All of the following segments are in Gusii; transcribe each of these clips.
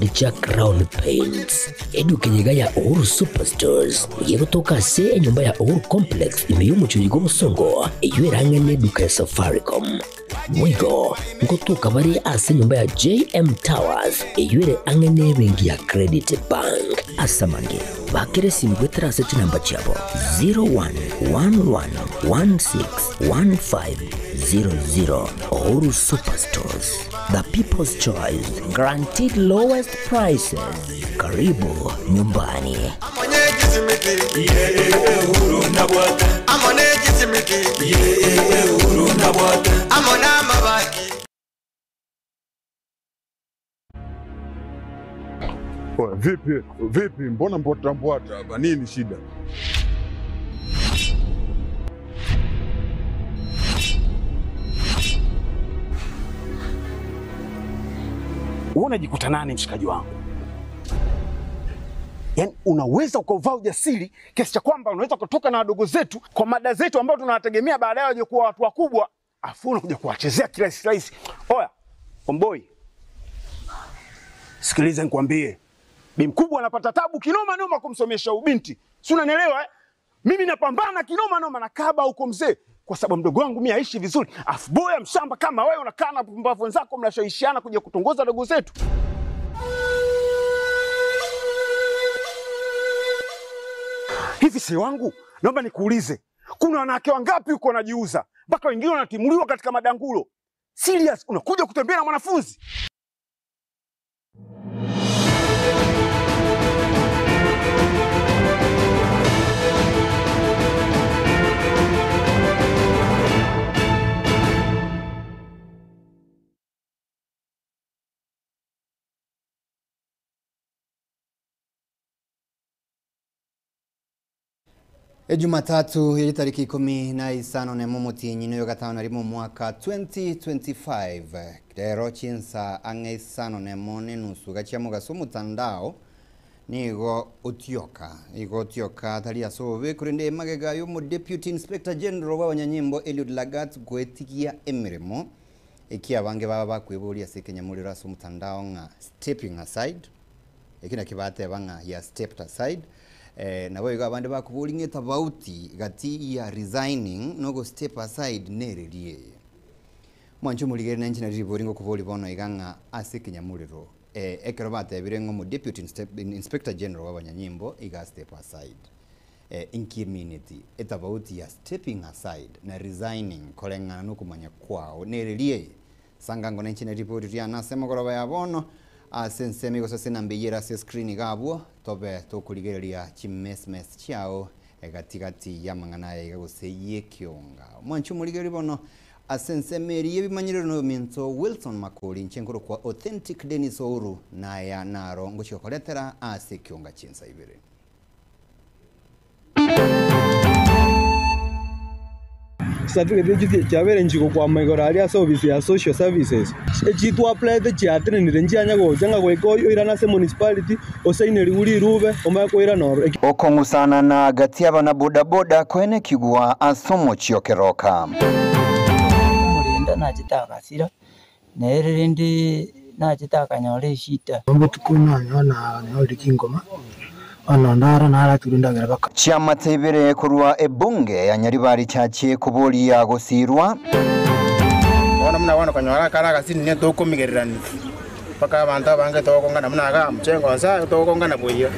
Chia Crown Paints. Eduka eye iga ya Uhuru Superstores nigo egotoka ase enyomba ya Uhuru Complex ime y'omochie oyo bw'Obosongo, eyio ere ang'e n'eduka ya Safaricom. Boigo ngotoka bare ase enyomba ya JM Towers eyio ere ang'e n'ebenki ya Credit Bank. Ase amange, bakera esimi goetera ase chinamba chiabo 0111161500. Uhuru Superstores. The people's choice, guaranteed lowest prices. Karibu nyumbani. Oya, vipi vipi, mbona mbwata mbwata hapa? Nini shida? Wewe unajikuta nani mshikaji wangu? Yaani unaweza ukauvaa ujasiri kiasi cha kwamba unaweza kutoka na wadogo zetu kwa mada zetu ambao tunawategemea baadaye waje kuwa watu wakubwa, afu unakuja kuwachezea kirahisi rahisi. Oya, omboi, sikiliza nikwambie, bi mkubwa anapata tabu kinoma noma kumsomesha ubinti, si unanielewa eh? Mimi napambana kinoma noma na kaba huko mzee, kwa sababu mdogo wangu mimi aishi vizuri, afu boya mshamba kama wewe unakaa na pumbavu wenzako mnashawishiana kuja kutongoza dogo zetu. Hivi si wangu, naomba nikuulize, kuna wanawake wangapi huko wanajiuza mpaka wengine wanatimuliwa katika madangulo? Serious, unakuja kutembea na mwanafunzi? Ejumatatu iri tariki 15 nemo mutinyi niyo gatano arimo mwaka 2025 rero chinsa ang'e isano nemo nenusu gachia mugaso mutandao nigo otioka igo otioka tari asobe kurinde magega yo mu deputy inspector general w'abanyanyimbo Eliud Lagat gwetigia emirimo iki abange baba bakwiburia ase kenyamuriro ase omotandao ng'a stepping aside eki nakio bateba ng'a he has stepped aside nabo igo abande bakobori ng'a etabauti gati ya resigning na ogo step aside nererie eye. Mwanche omorigeri na inche nari ribori ngokobori bono iga ng'a ase ekenyamurero ekero batebire ng'a omo deputy inspector general bw'abanyanyimbo iga step aside inki emineti etabauti ya stepping aside na resigning koreng'ana na okomanya kwao nererie eye. Sangango na inche nari ribori riane ase emegoroba ya bono ase ensemo gose ase enamba eyio ere ase escreen iga abwo tobe tokorigereria chimesmes chiao gati gati y'amang'ana aya iga gose y'ekionga. Mwanche omorigereria bono ase ensemo eria y'ebimanyerero na oyominto Wilson Makori inche nkorokwa Authentic Dennis Ouru naya naro ngochia gokoretera ase ekionga chinsa ibere. Chicertificate echi chiabeire inchi gokwama igoro aria ase ofisi ya social services. Echi twapplyete chiatenenire nchianya gocha ng'a goika oirane ase municipality osainerigwe rirube omanye koirana ororo. Okong'usanana gati y'abana bodaboda koenekigwa ase omochie o Keroka. Omorenda nachete agasira, na ere rende nachete akanyora eshida. Obotuko nanyora nanyorire chingoma, bono ndara naraturwe endagera baka. Chiamate ibere korwa ebunge ya Nyaribari chachie koboria gosirwa. Bono buna bono konyora akare agasini nigo tokomigererania, mpaka abanto abange togokongana buna igaa mochengo nse aye togokongana buya,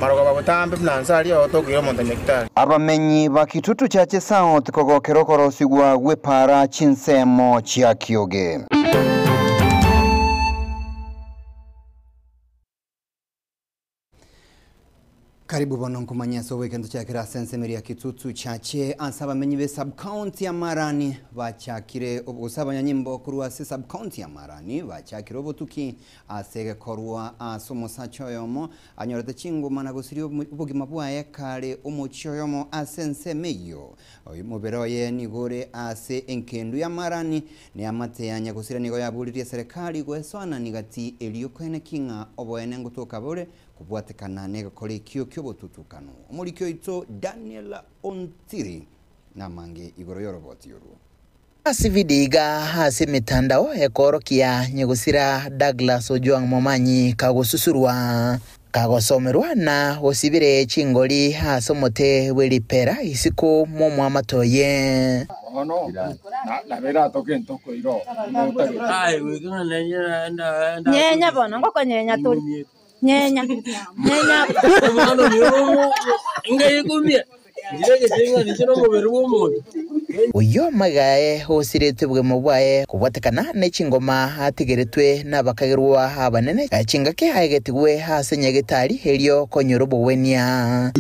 marogoba botambe buna nse aria oo tokoira omonto nyagetari. Abamenyi ba Kitutu Chache South kogokera okorosigwa gw'epaara chinsemo chia Kioge. Karibu bono nkomanya ase obwekento chiakera ase ensemo eria Kitutu Chache ase abamenyi be sub-county ya Marani bachakire gose abanyanyimbo korwa ase sub-county ya Marani bachakire obotuki ase egekorwa ase omosacha oyomo anyorete chinguma na gosiria obogima bwaye kare omochie oyomo ase ensemo eyio. Omobere oye nigo ore ase enkendu ya Marani neamate ya nyagosira nigo yaburirie eserekari goesoanani gati erio koeneki ng'a oboene ngotoka bore Kobwatekana negekora ekio ki'obotutukanu. Omoriki oito Daniel Ontiri namange igoro y'oroboti orwo. Ase video iga ase emetandao ekoorokia nyegosira Douglas Ojwang Momanyi kagosusurwa, kagosomerwa na gosibire chingori ase omote bwe ripera isiko mw'omwamato oye. Nyenya bono, ngokonyenya tore, nyenya, nyenya. Oyio magae osiretwe obogima bwaye kobwatekana ne chingoma atigeretwe nabakagerwa abanene, chingaki aegetigwe ase nyagetari erio konyora obogwenia.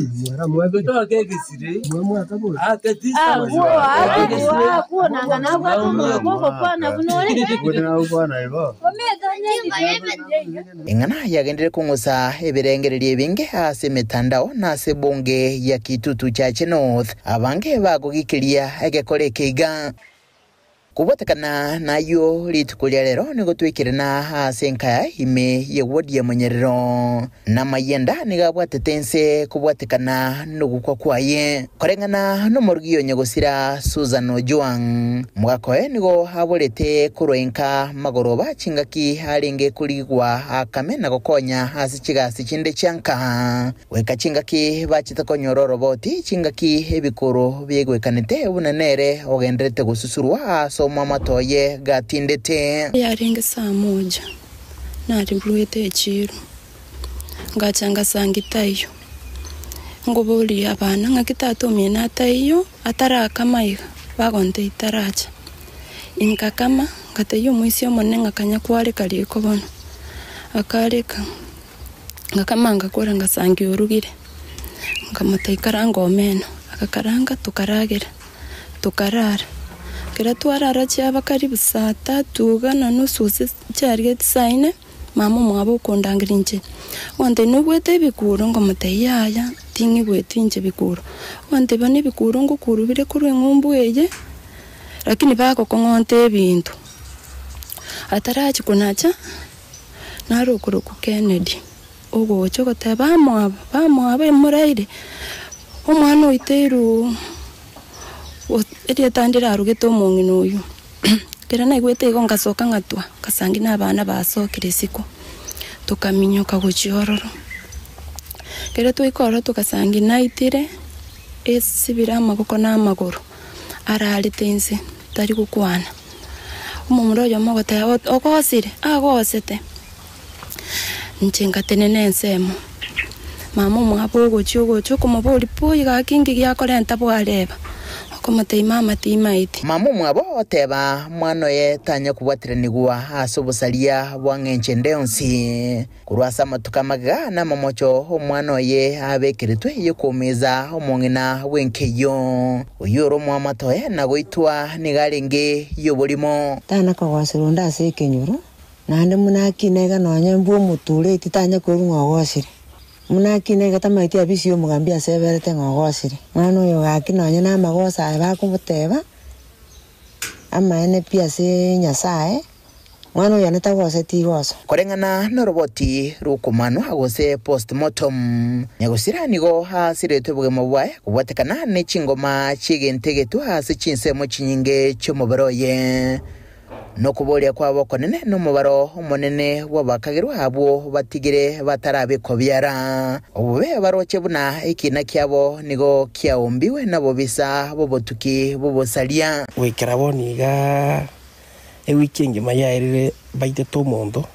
Eng'ana yagenderire kong'usa ebirengererio ebinge ase emetandao na ase ebunge ya Kitutu Chache North, abange bagogikeria egekora eke iga. Kobwatekana nayio rituko ria rero nigo twaikerana ase enka ime ye ward ya Monyerero, na amayenda nigo abwatete ense kobwatekana nogokwa kwaye. Koreng'ana nomorugi o nyagosira Susan Ojwang, omogaka oye nigo aborete korwa enka magoroba chingaki arenge korigwa akame na gokonya ase chigasi chinde chia nka. Goika chingaki bachete konyora oroboti, chingaki ebikoro biaigwekanete buna nere ogendererete gosusurwa ase omwamato oye gatindete. Yarenge saa moja, nariruete echiiro, ngacha ngasanga taiyo. Nkoboria abana ng'aki tata omino ataiyo, atarakama iga, bagontebia taracha. Inkakama, ngatebia omoisia omonene ng'a kanya kwareka riko bono. Akareka. Ngakama ngakora ngasangia orugire, nkamotebia karanga omeno, agakaranga tokaragera, tokarara. Ekero twarara chiaba karibu saa tatu iga na nusu gose chiarigeti saa ine, mama omwabo okondangeria inche, ogontebia nobwate ebikuro? Nkomotebia yaya ting'igweti inche bikuro. Ogontebia bono ebikuro ngokurwa bire korwa eng'umbu eye, lakini bagokong'onta ebinto. Atarachia konacha. Naro okorokwa Kennedy, ogocha ogoteba, Bamwabo, bamwabo emoraire, omwana oiteirwe erieta ndirarugete omong'ina oyio. Ekero naigwete igo ngasoka ng'atwa, ngasangi na abana basokire isiko, tokaminyoka gochia ororo. Ekero twaika ororo togasangi naitire, esibire amaboko na amagoro, ararete inse, tari gokwana. Omomura oyomo ogoteba, Ogosire, agosete. Inche ngatenena ensemo. Mama omwabo ogochia ogocha okomoboria, Boy gaki inki giakorenta bwareba? Okomotebia, Mama timaeti. Mama omwabo oteba, Mwana oye tanya kobwatiranigwa ase obosaria bwa ng'encho ende yonsi. Korwa ase amatuko amagega namamocho omwana oye abekeretwe y'okoumeza omong'ina bw'enkeyio. Oyio ore omoamate oye na goitwa nigo arenge y'oborimo. Tana kogosera onde ase ekenyoro, naende buna akina iga nonya mbwe omotureti tanya kwerwa ng'a ogosire. Buna akina iga tamaeti abisi y'omogambi ase eberete ng'a ogosire. Mwana oyo gaki nonya namagoso aye bakomoteba, amaene pi ase Nyasaye, Mwana oyo one tagoseti igoso. Koreng'ana noroboti rw'okomanwa gose post-mortem, nyagosira nigo aasiretwe obogima bwaye kobwatekana ne chingoma chi'egento egetwa ase chinsemo chinyinge chi'omobere oye. Nokoboria kwabo okonene nomobaro omonene bw'abakagerwa abwo batigire batarabekwa biara. Obobe baroche buna ekiina kiabo nigo kiaombigwe nabobisa b'obotuki bw'obosaria. Goikera bono iga Ewiki engima yaerire baitete omonto,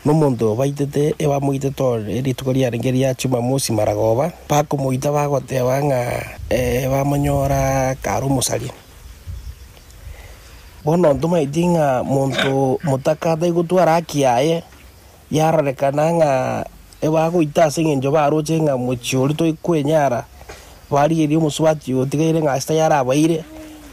na omonto oyo baitete ebamoitete ore rituko riarenge ria Jumamosi maragoba, bakomoita bagoteba ng'a bamonyora kare omosaria. Bono ntomaeti ng'a monto motaka tari gotwara haki yaye, yarorekana ng'a ebagoita ase eng'encho baroche ng'a mochie oria tori kwenyara, barigereria omosubati oyo otigaire ng'a ase tayarabaire,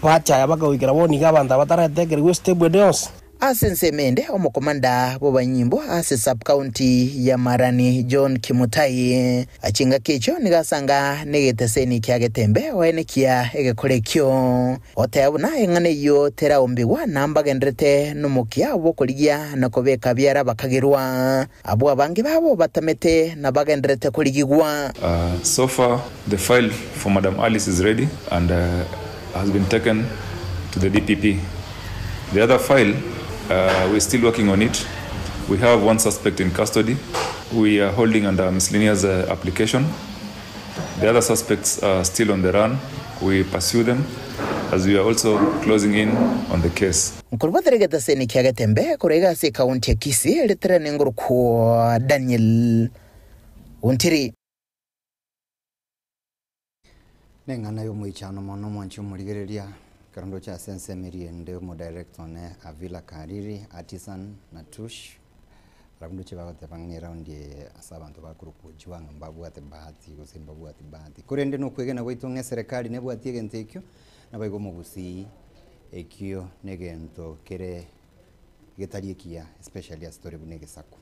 bachaya bakagoikera bono iga abanto aba bataratekerigwa estep ende yonsi. Ase ensemo ende, omokomanda bw'abanyimbo ase sub-county ya Marani John Kimutai, chingaki echio nigo asanga negeteseni kia Getembe oenekia egekora ekio. Goteba buna eng'ana eyio teraombigwa na mbagenderete nomokia bw'okorigia na kobeka biara bakagerwa. Abwo abange babo batamete na bagenderete korigigwa. So far the file for Madam Alice is ready and has been taken to. to the DPP. The other file, we're still working on it. We have one suspect in custody. We are holding under miscellaneous application. The other suspects are still on the run. We pursue them as we are also closing in on the case. Nkorwa getaseni kia Getembe korwa iga ase ekaunti ya Kisii ritere nengorokwa Daniel Ontiri. Neng'ana y'omoichano mono omwanchi omorigereria ekero ndoche ase ensemo eria ende omodirector one Avila Kariri, Artisan na Tush barabwo ndoche bagoteba ng'a eraundi eye ase abanto bakorokwa Ojwang mbabwate bahati gose mbabwati bahati. Korende nokwegena gwaito ng'a eserekari nebwati egento ekio, naboigo omogusii ekio na egento kere getari ekiya especially ase tore buna egesaku.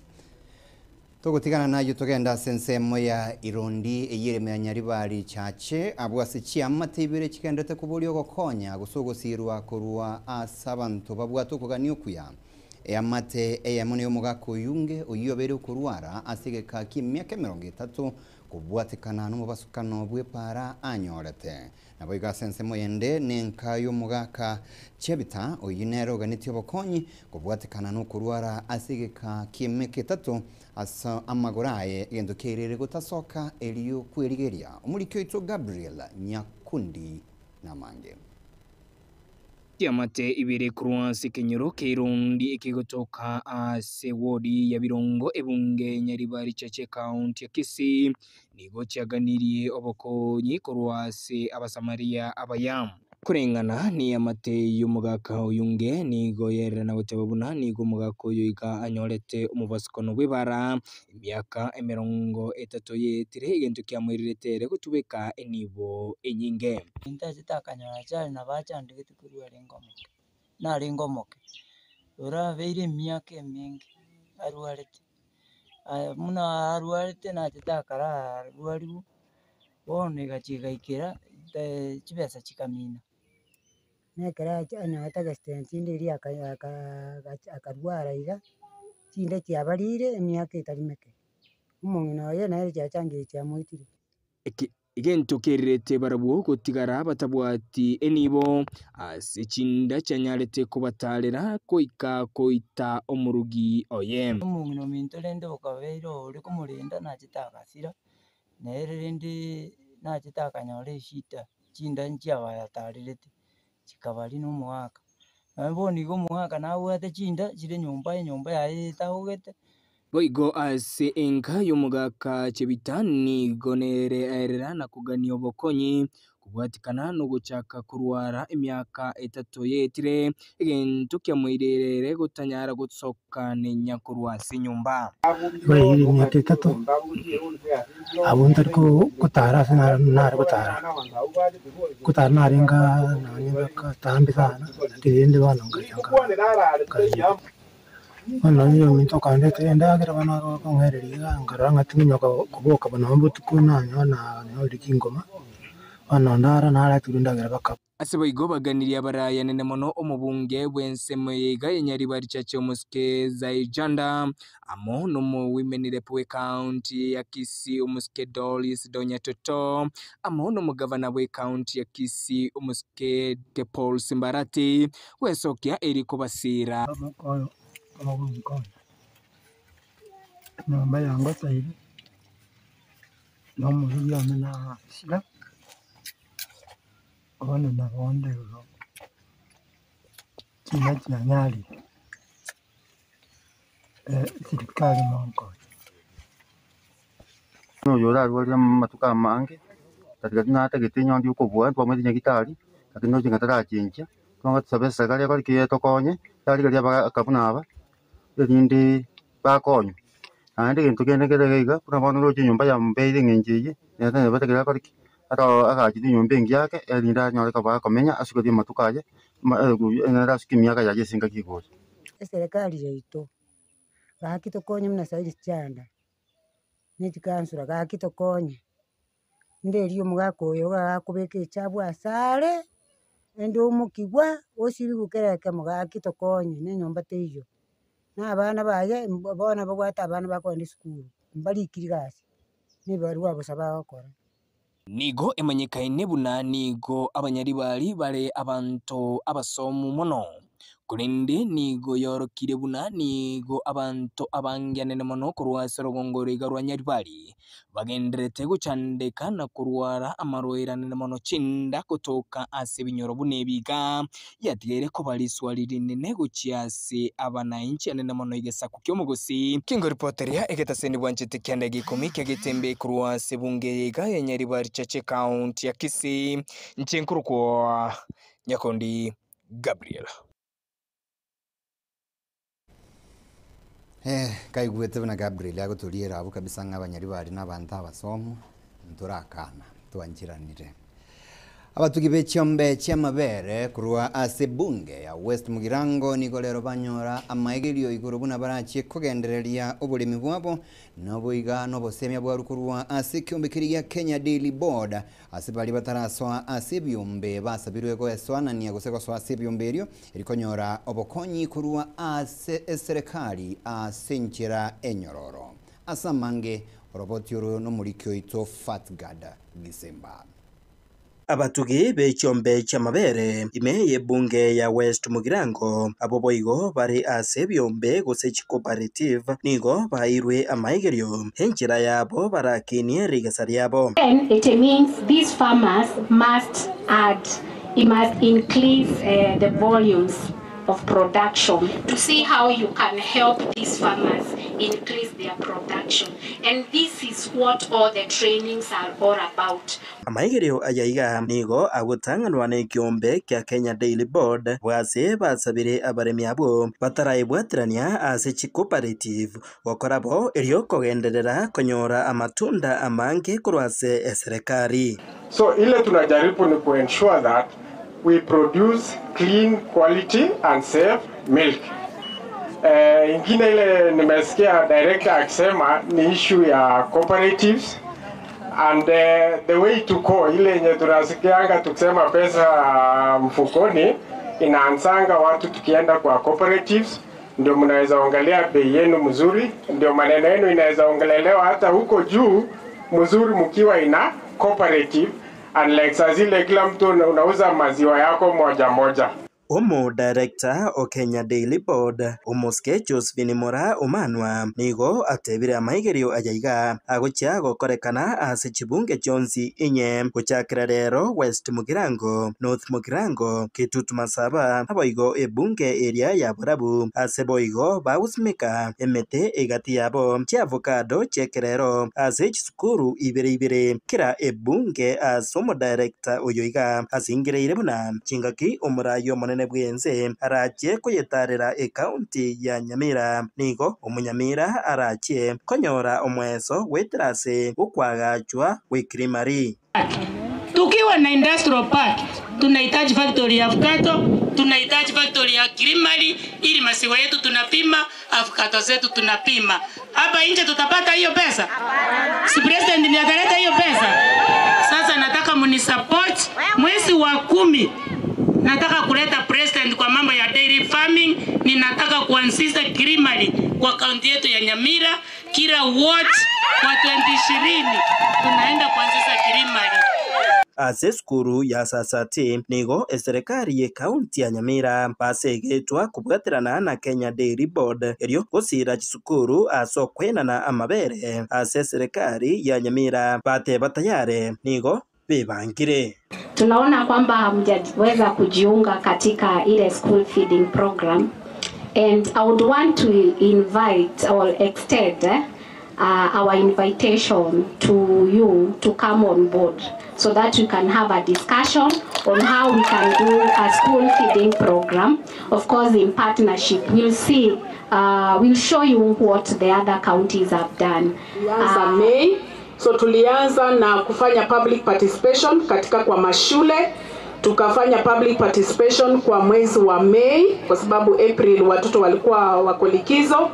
Togotigana nayio togende ase ensemo ya Irondi eyio ere ime ya Nyaribari Chache, abwo ase chiamate ibere chigenderete koboria ogokonya gose ogosirwa korwa ase abanto babwate okogania okuya. Eamate eyemo ney'omogaka oyunge oyio obeire okorwara ase egeka ki'emiaka emerongo etato kobwatekana nomobasukano bw'epaara anyorete. Naboigo ase ensemo eyende nenka y'omogaka Chebita, oyio nere oganetie obokonyi kobwatekana nokorwara ase egeka ki'emeka etato ase amagoro aye, egento kiairire gotasoka erio kwerigeria. Omoriki oito Gabriel Nyakundi namange. Chiamate ibere korwa ase ekenyoro kerondi ekegotoka ase ward ya Birongo ebunge Nyaribari Chache ekaunti ya Kisii nigo chiaganirie obokonyi korwa ase Abasamaria abaya. Koreng'ana neamate y'omogaka oyonge nigo yerera na goteba buna nigo omogaka oyo iga anyorete omobasukono bw'ebara emiaka emerongo etato yaetire egento kiamoirerete ere gotubeka enibo enyinge. Intachete akanyora achari nabo achandegete korwa arenge omoke, narenge omoke, orabeire emiaka emenge arwarete, aya buna arwarete nachete akara arwariwu, bono egachia egaikera chibesa chikamina. Na ekero acha anyorete accident ende eria aka aka akarwara iga, chinde chiabarire emiaka etari meke. Omong'ina oye nere chiachangire chiamoitire. Eki egento kerirete barabwo gotigara batabwati enibo ase chinda chianyarete kobatarera goika koita omorugi oye. Omong'ina ominto rende okabeire ore komorenda nachete agasira, nere rende nachete akanyora eshida, chinda nchiabatarerete, chikabaria na omogaka. Naende bono iga omogaka nabwate chinda chire nyomba, enyomba yaye etagogete. Boigo ase enka y'omogaka Chebita nigo nere aerera na kogania obokonyi kobwatikana nogochaka korwara emiaka etato yaetire egento kiamoirerere gotanyara gosoka nenya korwa ase enyomba. Baeire emiaka etato, abwo ntari gotara ase nare gotara, gotara narenge nonye gatambe sana, lakini rende bono ngacha nka bono nonye ominto okandetera endagera bono akong'ereria iga nkarora ng'a tingonyoka koboka bono nonye botuko nanyoa nanyorire chingoma, bono ndara nareterwa endagera bakaba. Ase boigo baganirie abarayanene mono omobunge bw'ensemo eye iga ya Nyaribari Chache Omosike Zaijanda amo nomowomen rep bw'ecounty ya Kisii Omosike Doris Donya Toto amo nomogavana bw'ecounty ya Kisii Omosike Paul Simbarati gwesokia eri kobasira. Enyomba yangoteire, na omorugi one naasira, bono nabo onde igo, ching'aki chianyarire, serikali monkonye. Oyo orarwarire amatuko amange, katika natagete nyondi okobua twamwete nyagetari, lakini noche ng'a tarachenchia, twanga tosabe eserikari ekore ki etokonye, yarigereria abagaka buna aba, erinde bakonywe. Naende egento kende kere iga iga, buna bono oroche enyomba yambeire eng'encho eye, nere nebete akore ki, aro agachire enyomba engiya ake, erinde anyore koba akomenya asukerie amatuko aye, nere asuke emiaka yaye ase engaki egocha. Eserekari yaito, gaki tokonye buna sairi chianda, na echikansura gaki tokonye, nderi omogaka oyo iga akobeka echabu ase are, ende omokigwa, osiriwu kera ekemo gaki tokonye na enyomba teiyo. Na abana baye bono babwate abana bakogenda esukuru, mbarikiri gasi, na ebibarua bosa bagokora. Nigo emanyekaine buna nigo abanyaribari bare abanto abasomu mono, korende nigo yorokire buna nigo abanto abange anene mono korwa ase orogongo oro iga rwa Nyaribari bagendererete gochandeka na korwara amarwaire anene mono chinda gotoka ase ebinyoro buna ebi iga yatigaire koba riswari rinene gochia ase abanainchi anene mono egesaku ki'omogosi. Kingoripoteria egetaseni bwanchete kianda geikomi kia getembe korwa ase ebunge eye iga ya Nyaribari Church Ekaunti ya Kisii, inche nkorokwa Nyakondi Gabriel. Eh, kaigwete buna Gabriel agotoriera abwo kabisa ng'a abanyaribari na abanto abasomu, ntorakana, twancheranire. Abatugi be chiombe chi'amabere korwa ase ebunge ya West Mugirango nigo rero banyora amaegerio igoro buna barachie kogendereria oboremi bwabo naboiga nobosemia bwarwa korwa ase ekiombe keria gia Kenya Dairy Board ase baria batarasoa ase ebiombe basabirwe goesoanania gose gosoa ase ebiombe erio erikonyora obokonyi korwa ase eserekari ase enchera enyororo. Ase amange oroboti oro nomoriki oito Fatgard Gisemba. Abatugi be chiombe chi'amabere ime y'ebunge ya West Mugirango, abwo boigo bare ase ebiombe gose chicooperative, nigo baeirwe amaigerio enchera yabo barakinie rigesa riabo. Then it means these farmers must add, it must increase the volumes of production to see how you can help these farmers increase their production, and this is what all the trainings are all about. Amaigerio aya iga nigo agotang'anwa nekiombe kia Kenya Dairy Board bwase basabire abaremi abwo bataraebwaterania ase chicooperative gokora bo erio kogenderera konyora amatunda amange korwa ase eserekari. So ile tunajaribu ni kuensure that we produce clean quality and safe milk. Ingine ile nimesikia director akisema ni issue ya cooperatives and the way to go, ile yenye tunasikianga tukisema pesa mfukoni inaanzanga watu tukienda kwa cooperatives, ndio mnaweza ongelea bei yenu mzuri, ndio maneno yenu inaweza ongelelewa hata huko juu mzuri mkiwa ina cooperative, unlike saa zile kila mtu unauza maziwa yako moja moja. Omo director o Kenya Dairy Board omosike Josephine Mora Omanwa nigo atebire amaigerio aya iga agochia gokorekana ase chibunge chionsi inye gochakera rero West Mugirango, North Mugirango, Kitutu Masaba naboigo ebunge eria ya Borabu ase boigo bagosimeka emete egati yabo chiavocado chiekerero ase chisukuru ibere ibere kera ebunge ase omodirector oyo iga asingereire buna chingaki omorayi omonene bwense arachie koyetarera ekaunti ya Nyamira nigo omunyamira arachie konyora omweso weterase okwagachwa gwekirimari. Tukiwa na industrial park tunahitaji factory ya avocado, tunahitaji factory ya kirimari ili maziwa yetu tunapima, avocado zetu tunapima. Hapa nje tutapata hiyo pesa? Si president ndiye ataleta hiyo pesa? Sasa nataka munisupport mwezi wa 10. Nataka kuleta president kwa mambo ya dairy farming. Ninataka kuanzisha kirimari kwa kaunti yetu ya Nyamira, kila ward kwa 2020 tunaenda kuanzisha kirimari. Ase esukuru ya Sasati nigo eserekari ye kaunti ya Nyamira basegetwa kubwaterana na Kenya Dairy Board erio gosira chisukuru ase okwenana amabere ase eserekari ya Nyamira bateba tayare nigo bebangire. Tunaona kwamba hamjaweza kujiunga katika ile school feeding program, and I would want to invite or extend our invitation to you to come on board so that we can have a discussion on how we can do a school feeding program, of course in partnership. We'll see, we'll show you what the other counties have done. Tulianza May, so tulianza na kufanya public participation katika kwa mashule, tukafanya public participation kwa mwezi wa May kwa sababu April watoto walikuwa wako likizo.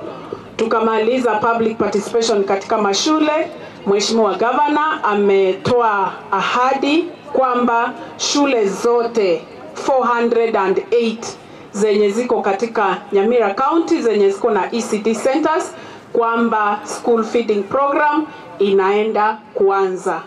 Tukamaliza public participation katika mashule. Mheshimiwa Governor ametoa ahadi kwamba shule zote 408 zenye ziko katika Nyamira County zenye ziko na ECD centers kwamba school feeding program inaenda kuanza.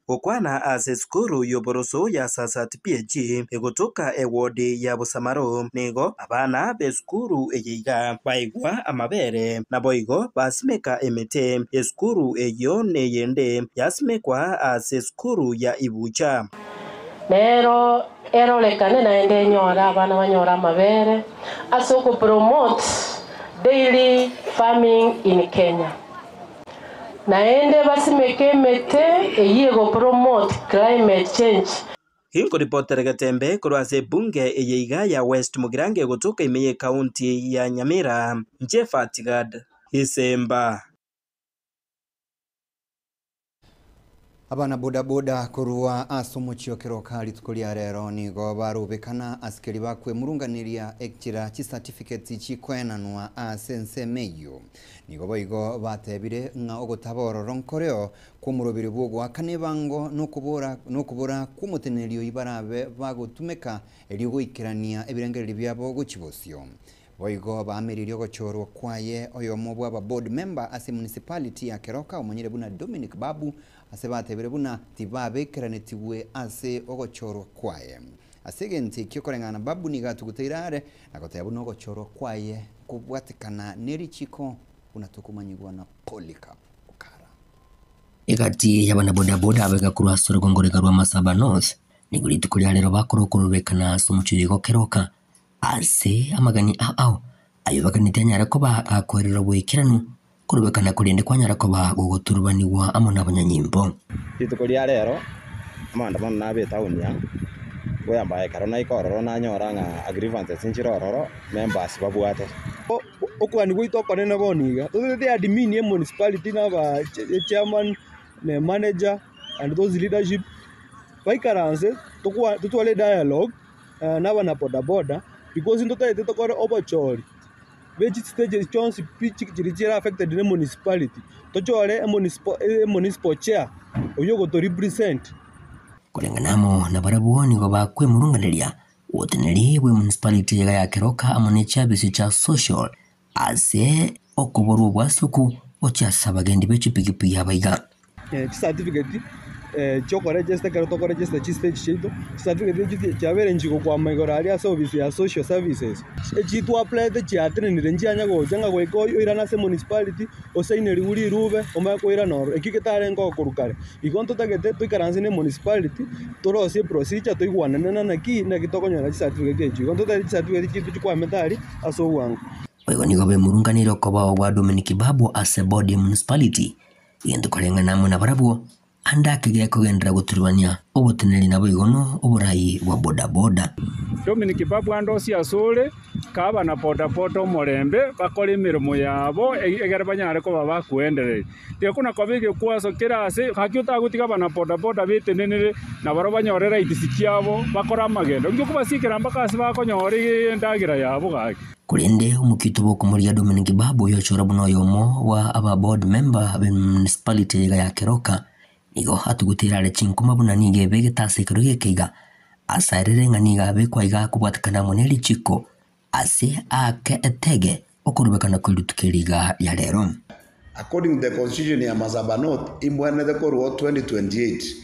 Gokwana ase esukuru y'oboroso ya Sasat PAG egotoka ewodi ya Bosamaro, nigo abana b'esukuru eye iga baigwa amabere, naboigo basimeka emete. Esukuru eyio neyende yasimekwa ase esukuru ya Ibucha. Nero erorekane naende enyore abana banyore amabere ase okopromote dairy farming in Kenya. Naende basimeke emete eyio egopromote climate change. Ginkoripotera Getembe korwa ase ebunge eye iga ya West Mugirango egotoka ime y'ecounty ya Nyamira, inche Fatgad Isemba. Abana bodaboda korwa ase omochie o Keroka rituko ria rero nigo barobekana asikeri bakwemurunganeria ekchera chicertificates chikoenanwa ase ensemo eyio. Nigo boigo batebire ng'a ogotaba ororo nkoreo kw'omorobiri bwa ogoakana ebango nokobora nokobora kw'omoteneneri oyio barabe bagotumeka erio goikerania ebirengererio biabo gochia bosio. Boigo baameririe ogochorwa kwaye oyomo bw'aba board member ase municipality ya Keroka omonyire buna Dominic Babu ase batebire buna tibabekeranetigwe ase ogochorwa kwaye. Ase egento ekio koreng'ana Babu nigo atuguteire are na goteba buna ogochorwa kwaye nkobwatekana nerichiko buna tokomanyigwa na Polycarp Okara. Egati y'abanabodaboda abaiga korwa ase orogongo roiga rwa Masaba North, nigo rituko ria rero bakora okorobekana ase omochie oyo gokeroka Ase amagani ao ayio baganeti anyare koba gakoerera oboikeranu, korobekana korende kwanyara koba gogoturubanigwa amo nabanyanyimbo. Rituko ria rero amaandamano nabe etown aa, goyamba ekero naika ororo nanyora ng'a grievances nchire ororo, members babwate. Okogania gwaito okonene bono iga, totagete admin ye municipality na aba chairman na manager and those leadership baikaranse totware edialogue. na abanabodaboda because ntotagete tokore obochori bwe chistages chionsi pi chiria chire affected ne municipality, tochore emunicipal chair oyio ogoto represent. Koreng'ana amo nabarabwo nigo bakwemurunganeria oboteneneri bwe municipality iga ya Keroka amo ne chiabisi chia social ase okoborwa obwasuku gochia ase abagendi be chipigipigi abaiga. Chicertificate chiokoregister ekero tokoregister chistage chiaito, chicertificate echio chiabeire inche gokwama igoro aria ase ofisi ya social services. Echi twapplyete chiatenenire nchianya gocha ng'a goika oirane ase municipality, osaineriwu rirube omanye koirana ororo. Ekio getarenge okorwa kare. Igo ntotagete toikaranse ne municipality, torosie eprocedure toigwanane na naki naki tokonyora chicertificate echio. Igo ntotagete chicertificate chiaito chikwamete aria ase obwango. Boigo nigo bemurunganeire okobao gwa Dominic Babu ase body ya municipality, egento koreng'ana amo nabarabwo, ande ake gekogenderera goturubania oboteneneri naboigo no oborai bwa bodaboda. Dominic Babu ande osie asore, kaa abana bodaboda omorembe, bakore emeremo yabo egere banyare koba bakoendereria. Tiga kona koba egekwaso kere ase gaki otagotiga abana bodaboda betenenere, na barabwo banyore rights chiabo, bakore amagendo. Inki okobasiekera mpaka ase bakonyora endagera yabo gaki? Korende omokito bw'okomoria Dominic Babu oyochora buna oyomo bwa aba board member be municipality eyeiga ya Keroka, nigo atuguteire are chinkuma buna nigo ebegete ase ekero geke iga, asaerere ng'a nigo abekwa iga kobwatekana amo ne richiko ase aake etege okorubekana kwe rituko eri iga ria rero. According to the constitution ya Masaba North imbwenerete korwa 2028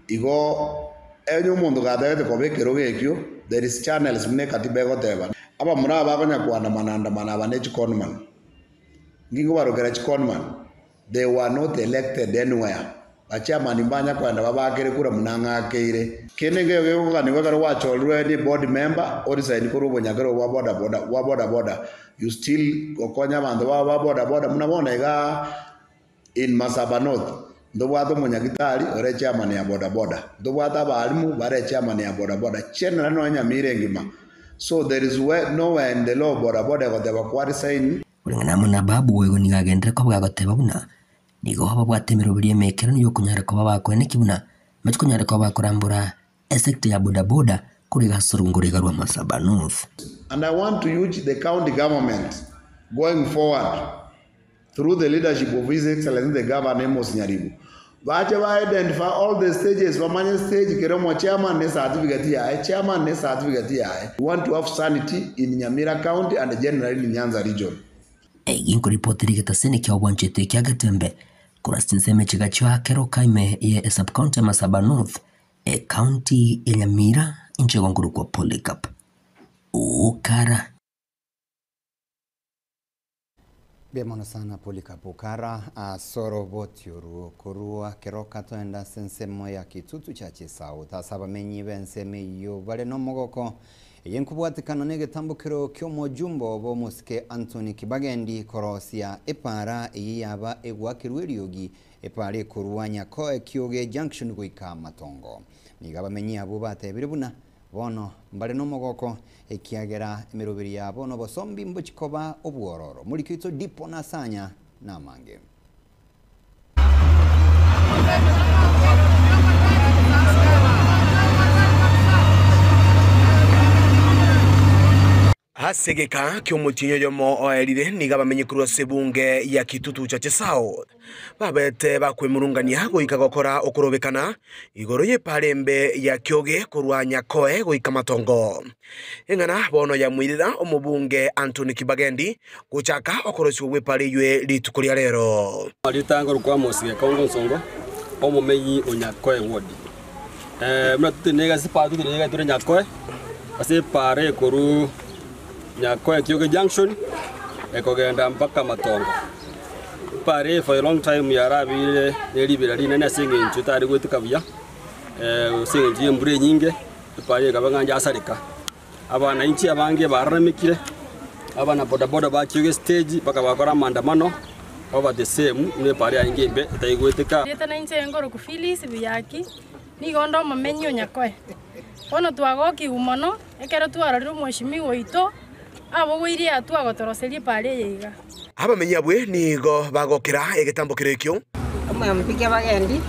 igo onye omonto gatagete koba ekerogo ekio there is channels buna ekatiba egoteba. Abamura aba bakonya koandamana andamana aba ne chiconman. Inki nkobarokera chiconman? They were not elected anywhere. Bachairman mbanya koenda babakere kura buna ng'akeire. Kende nkeiyo gekoganigwa ekero gwachorirwe ni board member oresign korwa obonyakero bwa boda boda bwa boda boda you still gokonya abanto bao ba boda boda buna bono igaa in Masaba North ntobwate omonyagitari ore chairman ya boda boda, ntobwate abalimu bare chairman ya boda boda generally nonya Nyamira engima so there is where nowhere in the law boda boda egoteba kwa resign. Koreng'ana amo na Babu boigo nigo agenderere koba gagoteba buna nigo babwate emeroberi y'emekeranu y'okonyara koba bakoeneki buna mbache konyara koba bakorambora esector ya bodaboda korwa iga ase orogoro iga rwa Masaba North. And I want to urge the county government going forward through the leadership of His Excellency the Governor Amos Nyaribo bache ba identify all the stages bamanye stage kere omo chairman ne certificate yaye chairman ne certificate yaye we want to have sanity in Nyamira county and generally in Nyanza region. Egi nkoripoti rigetasini kia obwanchete ekia Getembe Korwa ase chinsemo echi gachia Keroka ime ye esub-county ya Masaba North, ecounty ya Nyamira, inche igo nkorokwa Polycarp Okara. Mbuya mono sana Polycarp Okara ase oroboti orwo korwa Keroka toenda ase ensemo ya Kitutu Church South ase abamenyi b'ensemo eyio bare nomogoko Eye nkobwatekana negetambokero ki'omojumbe obo omosike Anthony Kibagendi korosia epaara eye yaba egwakerwa eriogi epaara ekorwa Nyakoe Kioge Junction goika Matongo. Nigo abamenyi abwo batebire buna bono mbare nomogoko ekiagera emeroberi yabo nobosombi mbochi koba obwororo. Moriki oito Dipo Nasanya namange. Ase egeka ki'omotienyi oyomo oerire nigo abamenyi korwa ase ebunge ya Kitutu Chache South babete bakwemurungania goika gokora okorobekana igoro y'epaara embe ya Kioge korwa Nyakoe goika Matongo. Eng'ana bono yamoirera omobunge Anthony Kibagendi Gochaka okorosigwa gw'epaara eyio rituko ria rero. Ritango rokwa Amos Gekongo Nsongo, omomenyi o Nyakoe Ward. Buna totenenete ase epaara totenenete tore Nyakoe, ase epaara ekorwa Nyakoe Kioge Junction ekogenda mpaka Matongo. Epaara eye for a long time yarabeire ne ribera rinene ase eng'encho etari goeteka buya, ase eng'encho ya embura enyinge, epaara eye ekaba ng'a yasareka. Abananchi abange bararamekire, abana bodaboda bachire estage mpaka bakora amaandamano over the same buna epara yarenge embe etaigweteka. Erieta nainche nkoroku Phyllis Buyaki, nigo onde omomenyi o Nyakoe. Bono twagokigwa mono ekero twarorire omweshimiwa oito abogoirie hatua gotoroseria epaara eye iga. Abamenyi abwe nigo bagokera egetambo keria ekio. Omompikia bagendi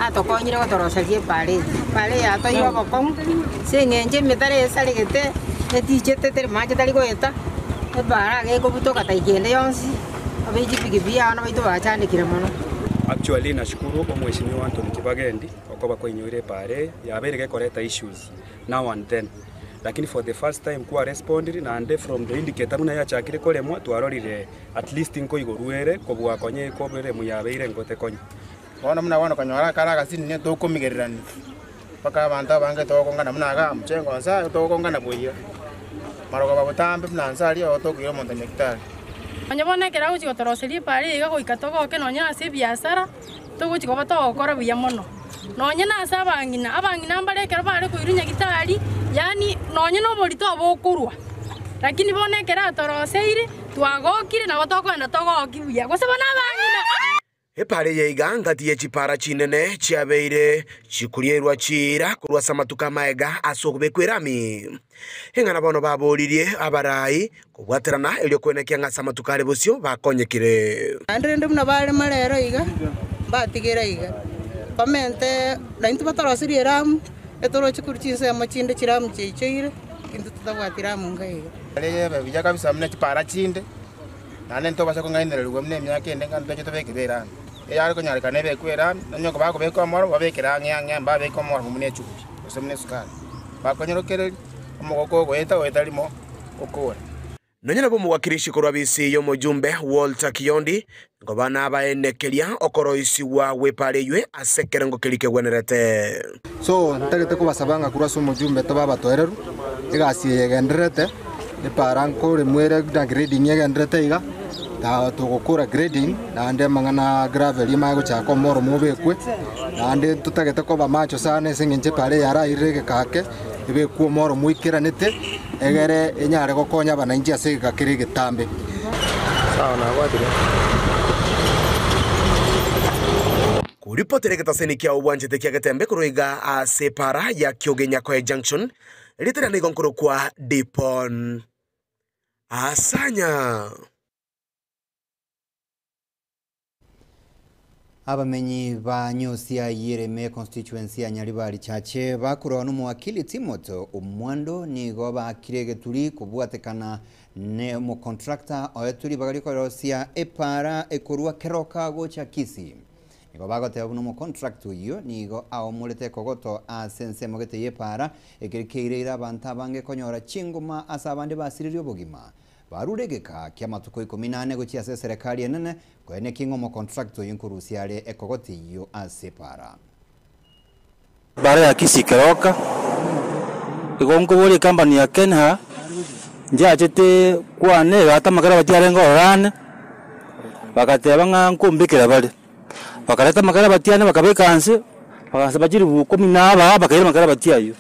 atokonyire gotoroseria epaara eye. Epaara eye yatoeire obokong'u ase eng'encho emetaro esaregete, etichete teri mache tari goeta, epaara iga ekobutoka taika ende yonsi, abe chipikipiki abana baito bachandekire mono. Actually nashukuru omweshimiwa Anthony Kibagendi okoba kwainyoire epaara eye, yabeire gekoreta issues now and then. Lakini for the first time kwa respondire naende from the indicator buna yachakire koremwa twarorire at least nkoigorwa ere kobua konya ekoberemu yabeire ngote konya. Bono buna bono konyora akare agasini tokomigererania, mpaka abanto abange togokongana buna igaa mchengo onsi aye togokongana boiyo, marogoba botambe buna nse aria oo tokoira omonto nyagitari. Onye bono ekero agochia gotoroseria epaara eye iga goika togoke nonya ase ebiasara, togochia koba togokora buya mono. Nonye nase abang'ina, abang'ina mbare ekero bare koirwa nyagitari, yaani nonye na oborito obokorwa, lakini bono ekero atoroseire, twagokire nabo tokogenda togoki buya, gose bono abang'ina. Epaara eye iga ngati ye chipaara chinene chiabeire chikurierwa chiira korwa ase amatuko amaega ase okobekwa erami. Eng'ana bono baboririe abarai kobwaterana erio kwenekia ng'a ase amatuko are bosio bakonyekire. Naende rende buna barema rero iga, mbatigere iga, bamente naintwe batoroserie eramu, etoroche korwa chinsemo chinde chiramu chiaichoire, intwe totabwati ramu nka iga. Ere buya kabisa buna chipara chinde, naende ntobasa kong'ainererigwa buna emiaka ende ng'a ntoche tobeke erami. Eyare konyarekana ebekwe erami, onye bakobeka omoro babekere ang'e ang'e mbabeke omoro buna echumbi gose buna esukari. Bakonyorokereria, omogoko ogoeta goeta rimo okore. Nonya nabo omowakilishi korwa bisi y'omojumbe Walter Kiyondi nkoba nabaenekeria okoroisigwa gw'epaara eywe ase ekerengo keria kegwenerete. So ntagete kobasaba ng'a korwa ase omojumbe tobe abatoereru, egasi eye egendererete, epaara nkoremwa ere na grading egendererete iga, ta togokora grading, naende amang'ana a gravel amanye gochaka omoromo obekwe, naende ntotagete koba macho sana ase eng'encho epaara eye yarairire egeka ake, ebekwe omoro moikeranete, egere enyare gokonya abananchi ase egeka kere egetambe. Sawa nabwatire. Koripotera egetaseni kia obwanchete kia Getembe korwa iga ase epara ya Kioge Nyakoe Junction, erieta riane nigo nkorokwa Dipon Asanya. Abamenyi ba Nyusia Yereme constituency ya Nyaribari Chache bakorwa nomowakili Timothy Omwando nigo baakire egeturi kobwatekana ne omocontractor oetwe ribaga rikorosia epara ekorwa Keroka gocha Kisii. Nigo bagoteba buna omocontractor oyio nigo aomorete ekogoto ase ensemo gete y'epara ekeri keireire abanto abange konyora chinguma ase abande basiririe obogima. Barure egeka kia amatuko ikomi na ane gochia ase eserekari enene koenekia ng'a omocontractor oyio nkorusia are ekogoti eyio ase epara. Bara ya Kisii Keroka, igo nkoboria ecompany ya Kenha, nchiachete kwane egata amakara batiarenge ororo ane, bagateba ng'a nkombekera bare. Bakareta amakara batiane bakabeka nse, bagansaba chiribu ikomi na abaa bakaira amakara batia aywo.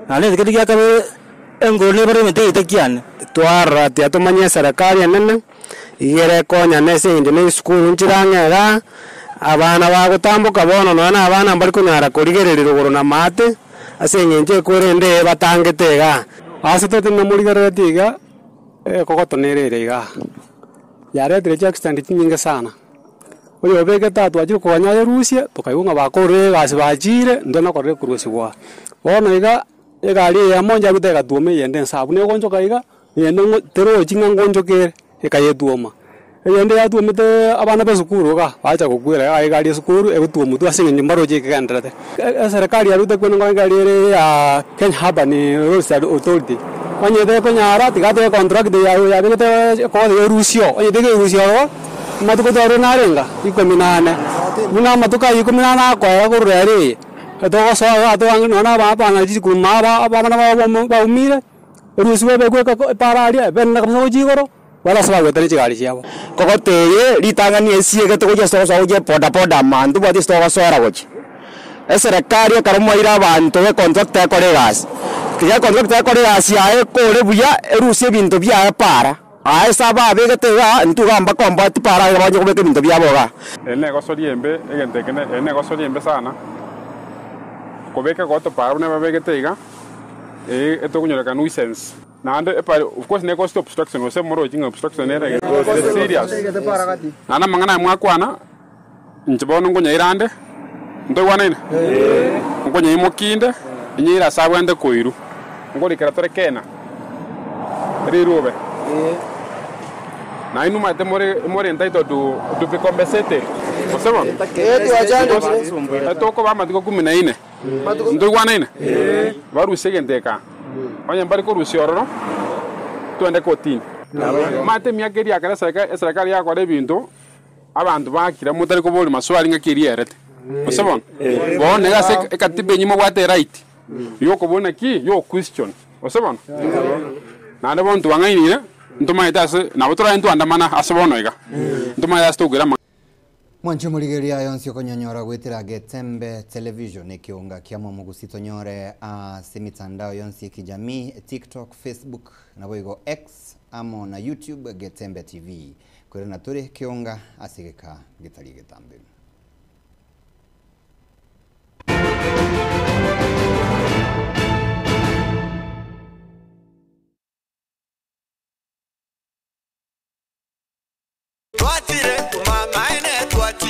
Naende kende gia kabere, engoro nebare emete egeita kiane. Twarora tiga tomanye eserekari enene, iga ere ekonyana ase eng'encho na esukuru nchire ang'e igaa, abana bagotamboka bono nonya na abana mbari konyara korigereria rogoro na maate, ase eng'encho ekwerende eye batangete igaa. Ase totebe morigereretie iga, ekogoto nere ere igaa, yaretire chiaccident chinyinge sana. Oyobegete aa twachire koganya ayerusie, tokaigwa ng'a bakorire egasi bachiire, intwe nakorire korusigwa. Bono iga, egari eyemo nchiabete egatuoma eyende nsa abwo negonchoka iga, eyende ng'o terochi ng'a ngonchoka ere, ekayetuoma. Eyende yatuometeee abana ba esukuru iga, bacha gokwera iga egari ya esukuru egotuomwa tu ase eng'encho mbaroche ekegenderete. Eserekari yarwete kwene nkoro egari ere ya Kenya Urban Roads Authority, onye tekonyara tiga atoe econtract yaye yabegete ekogote erusio, onye tekerusia ororo, amatuko twarure narenga ikomi na ane. Buna amatuko aywo ikomi na ane akoera korwa ere eye, etogosoa iga toange nonya na abana chisukuru maba abana babo baumire, erusiwe ebekwe ekeko epara aria ebenene kabisa gochia igoro. Baria ase bagwetania chigari chiabo. Kogota eye ritang'ani esiegete gochia ase togosoa gochia ebodaboda ama ntobwati ase togosoera gochia. Eserekari ekero mwaire abanto econtractor ekore egasi, tiga econtractor ekore egasi yaye ekore buya erusie ebinto biaye para, aye ase ababegete igaa intwe igaa mbakomboeti para iga banye kobeka ebinto biabo igaa. Eye negosoria embe, egento eke eye negosoria embe sana, kobeka egoto para buna babegete iga, eye etokonyoreka nuisance. Naende epare of course ne cost obstruction gose moroche ng'a obstruction nere ere serious. Naende amang'ana aya mwakwana, inche bono nkonyaira ande, ntoigwanaine? Nkonyaimokia inde, inyeire ase abwenerete koirwa. Nkorikera tore kena, rirube. Na inwe omanyete more more entitled to be compensated, gose bono? Because etokoba amatuko kumi na ine. Ntoigwanaine? Barusie egento eke aa. Onye mbare korusia ororo, twende kotini. Omanyete emiaka eria ekero eserekari yakora ebinto, abanto bakira motari koboria maswali ng'aki eria erete. Gose bono? Bono iga ase ekatiba enyia mobwate eright yokoboria naki? Yo question. Gose bono? Naende bono twang'ainire, ntomaete ase nabo torabe ntwandamana ase bono iga. Ntomaete ase tokoira amang'ana. Mwanche omorigereria aye onsi okonyonyora goetera Getembe Television ekeonga kia Momogusi tonyore ase emitandao yonsi ekijamii TikTok, Facebook naboigo X amo na YouTube Getembe TV. Koirana tore keonga ase egeka getari egetambe.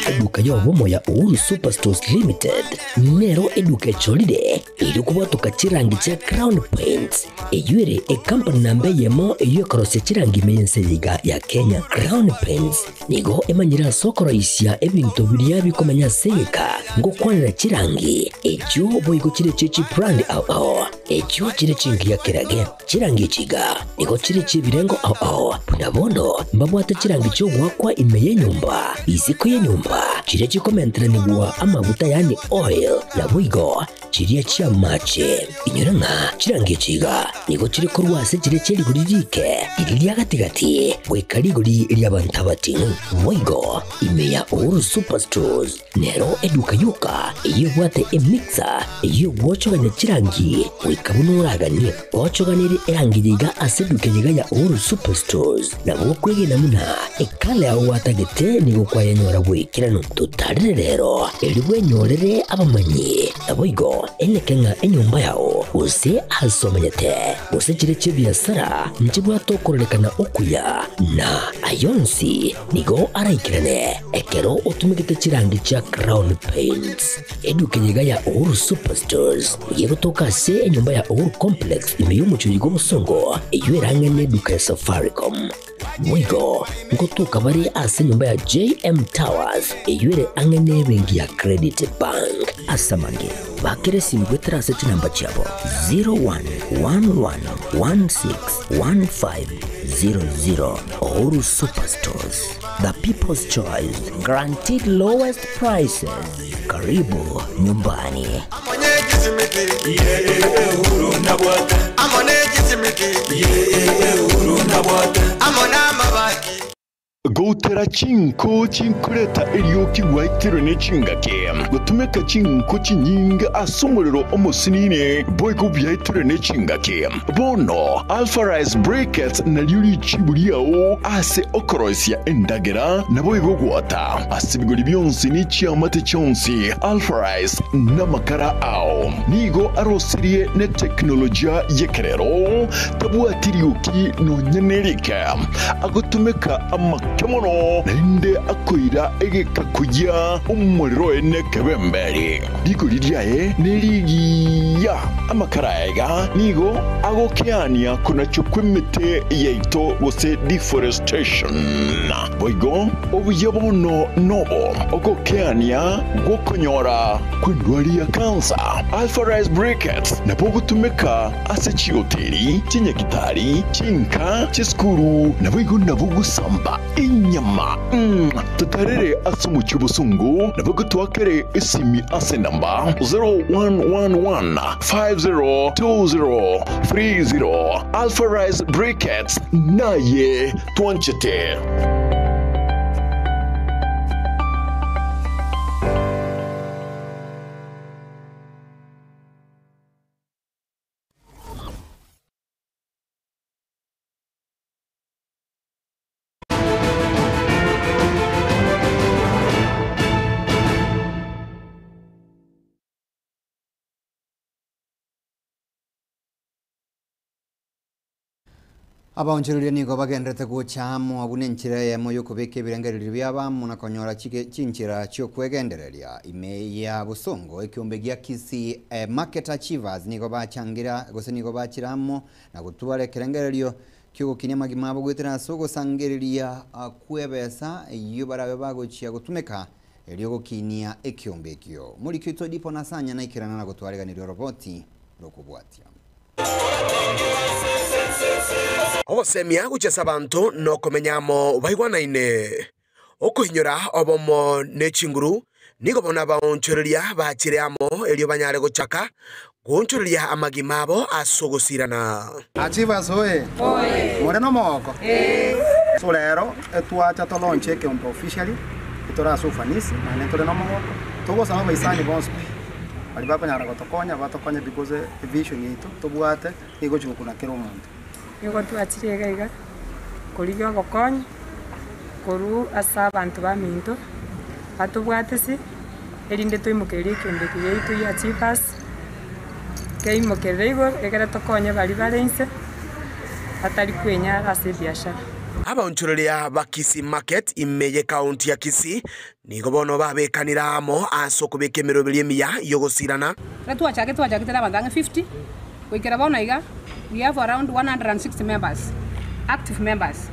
Eduka y'obomo ya Uhuru Superstores Limited nero eduka echorire erio kobwatoka chirangi chia Crown Paints eyio ere ecompany namba eyemo eyio ekorosia chirangi ime y'ense eye iga ya Kenya. Crown Paints nigo emanyire ase okoroisia ebinto biria bikomenya ase egeka ngokwanera chirangi echio boigo chire chie chibrand ao ao echio chire chingiya kerage. Chirangi echi iga nigo chire chi'ebirengo ao ao, buna bono mbabwate chirangi chi'ogoakwa ime y'enyomba, isiko y'enyomba, chiria chikomenteranigwa amaguta yaani oil, naboigo chiria chi'amache. Inyora ng'a chirangi echi iga nigo chire korwa ase chiria chie rigori riike, riria ria gati-gati, goika rigori ri'abanto abating'u. Boigo ime ya Uhuru Superstores. Nero eduka yoka eyio ebwate emixer eyio egwochogania chirangi goika buna oraganie. Gochoganerie erangi eye iga ase eduka eye iga ya Uhuru Superstores nabo okwegena buna ekala yao gwatagete nigo kwayenyora bw'ekeranu. Totarere rero erio bwenyorere abamanyi naboigo eneke ng'a enyomba yao gose ase omanyete gose chire chi'ebiasara nchibwate okororekana okuya na ayonsi Nigo araikerane ekero otumegete chirangi chia Crown Paints. Eduka eye iga ya Uhuru Superstores nigo egotoka ase enyomba. enyomba ya Uhuru Complex ime y'omochie oyo bw'Obosongo, eyio ere ang'e n'eduka ya Safaricom. Boigo ngotoka bare ase enyomba ya JM Towers eyio ere ang'e n'ebenki ya Credit Bank. Ase amange, bakera esimi goetera ase chinamba chiabo 0111161500. Uhuru Superstores, the people's choice, guaranteed lowest prices. Karibu nyumbani. Goutera chinko chinkoreta erioki gwaitirwe ne chingaki, gotumeka chinko chinyinge ase omorero omosinini, boigo biaitirwe ne chingaki. Bono Alpha Rice Briquettes nario richibu riao ase okoroisia endagera, naboigo gwota ase ebigori bionsi ne chiamate chionsi. Alpha Rice namakara ao nigo arosirie ne teknolojia y'ekerero, tabwati rioki nonya nerike, agotumeka amake mono, naende akoira egeka koyia omorero oye nekebemberi. Rigori riaye nerigiya. Amakara aya iga nigo agokeania konachwa kw'emete yaito gose deforestation. Boigo obuya bono nobo ogokeania gw'okonyora kw'endwari ya kansa. Alpha Rice Briquettes nabo ogotumeka ase chihoteli, chinyagitari, chinka, chisukuru, naboigo nabo gosamba enyama. Totarere ase omochie obosongo, naboigo toakere esimi ase enamba 0111 502030. Alpha Rice Briquettes naye twanchete. Abaonchoreria nigo bagenderete gocha amo abwo nenchera eyemo yokobeka ebirengererio biabo amo na konyora chinchera chiokwegendereria. Ime ya Bosongo ekiombe gia Kisii Market Achievers nigo bachangira gose nigo bachira amo na gotwara ekerengererio kiogokinia amagima abo goetera ase ogosangereria kwebesa eyio barabe bagochia gotumeka erio gokinia ekiombe ekio. Morikio oito Dipo Nasanya naikerana na gotwareganiria oroboti rokobwatia. Ogosemia gochia ase abanto nokomenya amo baigwanaine. Okoinyora obomo ne chinguru nigo bono abaonchoreria bachire amo erio banyare gochaka goonchoreria amagima abo ase ogosirana. Achievers oye! More nomogoko? So rero etwacha to launch ekeombe officially, etore ase ofanisi naende ntore nomogoko, togosaba abaisani bonsi pi baria bakonyara gotokonya batokonye because evision yaito tobwate nigo egochi gokuna kera omonto. Nigo twachire iga iga korigia obokonyi korwa ase abanto baminto batobwatisi erinde toimokererie ekiombe eke giaito gia Achievers keimokerere igoro ekere tokonye baria bare inse batari kwenyara ase ebiashara. Abaonchoreria ba Kisii Market ime y'ekaunti ya Kisii nigo bono babekanire amo ase okobeka emeroberi emiya y'ogosirana. Ekero twachakire twachakete na abanto ang'e 50, goikera bono iga we have around 160 members, active members.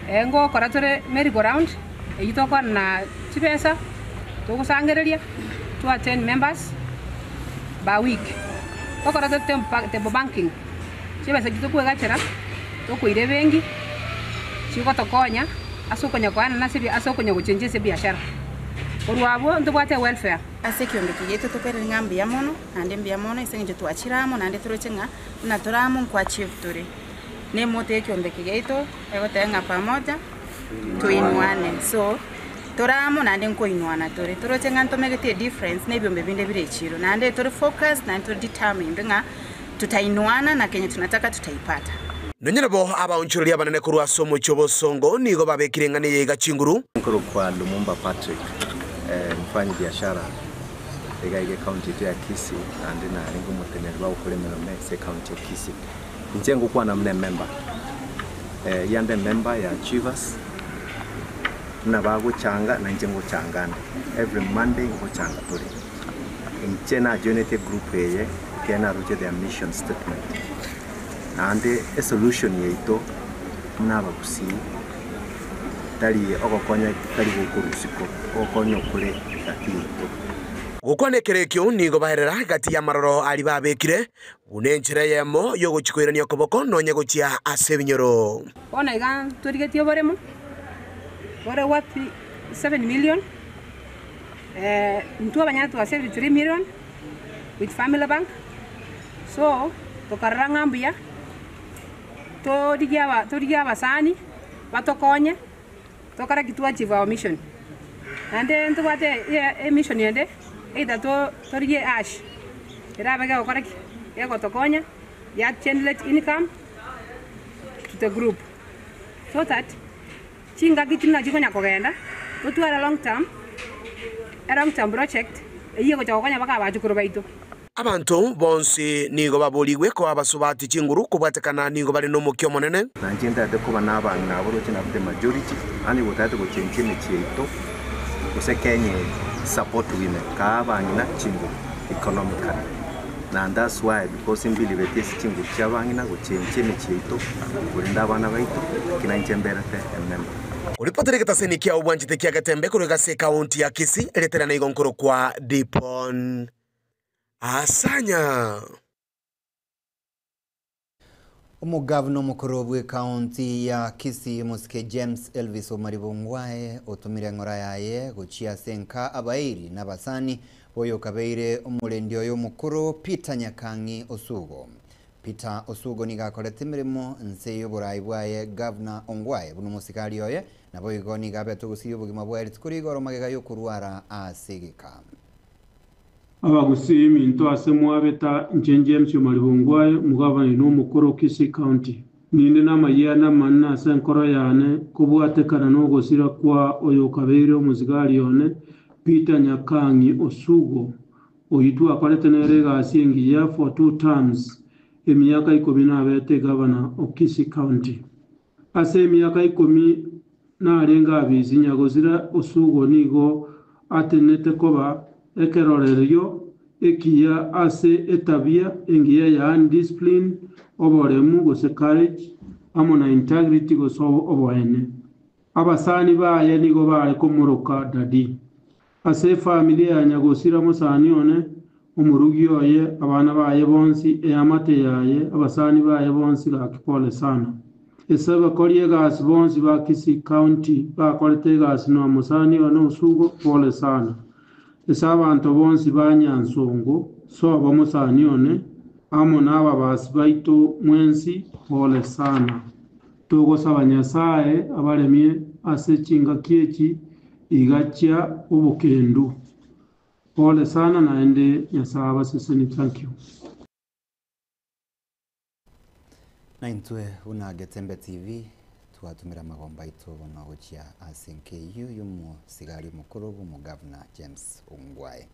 Ngokora tore merry go round, eyio tokwana chibesa, togosangereria, twa 10 members per week. Tokora tore table banking, chibesa echio tokoegachera, tokoira ebenki, chigotokonya ase okonya koenana ase ase okonya gochenjia ase ebiashara. Korwa abwo ntobwate welfare. Ase ekiombe eke giaito tokoirani ng'a mbuya mono, naende mbuya mono ase eng'encho twachire amo naende toroche ng'a buna tore amo nkoachieve tore. Na emoto ya ekiombe eke giaito egoteba ng'a pamoja toinuane, so tore amo naende nkoinuana tore. Toroche ng'a ntomegete edifference na ebiombe binde bire echiro, naende tore focused naende tore determined ng'a tutainuana na kenye tunataka tutaipata. Nonye nabo abaonchoreria abanene korwa ase omochie obosongo nigo babekire eng'ana eye iga chinguru. Nkorokwa Lumumba Patrick, mfanyi biashara iga iga ekaunti yaito ya Kisii naende narenge omoteneneri bwa gokora emeremo ase ekaunti ya Kisii. Inche ngokwana buna emember, eyande emember ya Achievers, buna bagochanga na inche ngochanga nde, every Monday ngochanga tore. Inche najoinete egroup eye. Ekero naroche their mission statement, naende esolution yaito buna abagusii tari ogokonya tari gokorwa isiko, ogokonya okore gati yaito. Gokwana ekero ekio nigo baerera gati y'amaroro aria babekire, buna enchera eyemo y'ogochia koirania okoboko nonya gochia ase ebinyoro. Bono iga ntorigetie oboremo bore worth 7 million, intwe abanyene twasavire 3 million with family bank, so tokarora ng'a mbuya torigie aba torigie abasani batokonye tokore ki to achieve our mission. Naende ntobwate emission ende either to torigie ash erabe gegokora ki gegotokonya ya generate income to the group so that chingaki chinde nachi konya kogenda totware long term a long term project eywo egocha gokonya mpaka abachukuru baito. Abanto bonsi nigo baborigwe koa abasubati chinguru kobwatekana nigo bare nomokia omonene. Na inche ntagete koba nabang'ina abwo roche nabwo the majority, yaani gotagete gochenchia emechie yaito gose Kenya eye, support women, kaa abang'ina chinguru economically. Na that's why because mbeliveti ase chinguru chia abang'ina gochenchia emechie yaito, korenda abana baito, lakini inche mberete emember. Oripotera egetaseni kia obwanchete kia Getembe korwa ase ekaunti ya Kisii, eretera nigo nkorokwa Dipon Asanya. Omogavana omokoro bw'ekaunti ya Kisii Omosike James Elvis Omariba Ongwae otomire eng'ora yaye gochia ase enka abairi na abasani boyokabeire omorendi oye omokoro Peter Nyakang'i Osugo. Peter Osugo nigo akorete emeremo nse y'oborai bwaye Gavana Ongwae buna omosikari oye naboigo nigo abete ogosiria obogima bwaye rituko rigoro magega y'okorwara ase egeka. Abagusii minto ase mwabeta inche James Omariba Ongwae, omogavana oino omokoro o Kisii County. Ninde namayianda amanene ase enkoro yane kobwatekana nogosira kwa oyokabeire omosigari one Peter Nyakang'i Osugo, oyio twakorete nere egasi engiya for two terms, emiaka ikomi nabete egavana o Kisii County. Ase emiaka ikomi narenge Abisi, nyagosira Osugo nigo atenenete koba ekerorerio ekiya ase etabia engiya yaani discipline, oboremu gose courage, amo na integrity gose oboene. Abasani baye nigo bare komoroka Daddy. Ase efamilia ya nyagosira mosani one, omorugi oye, abana baye bonsi, eamate yaye, abasani baye bonsi gaki pole sana. Ase abakori egasi bonsi ba Kisii County bakorete egasi noa mosani one Osugo pole sana. Ase abanto bonsi ba Nyansongo sobo mosani one amo na ababasi baito mwensi pole sana. Togosaba Nyasae abaremie ase chingaki echi iga chia obokendu. Pole sana naende Nyasae abasesenie thank you. Na intwe buna Getembe TV twatumire amagomba aito bono gochia ase enka eyio y'omosigari omokoro bw'omogavana James Ongwae.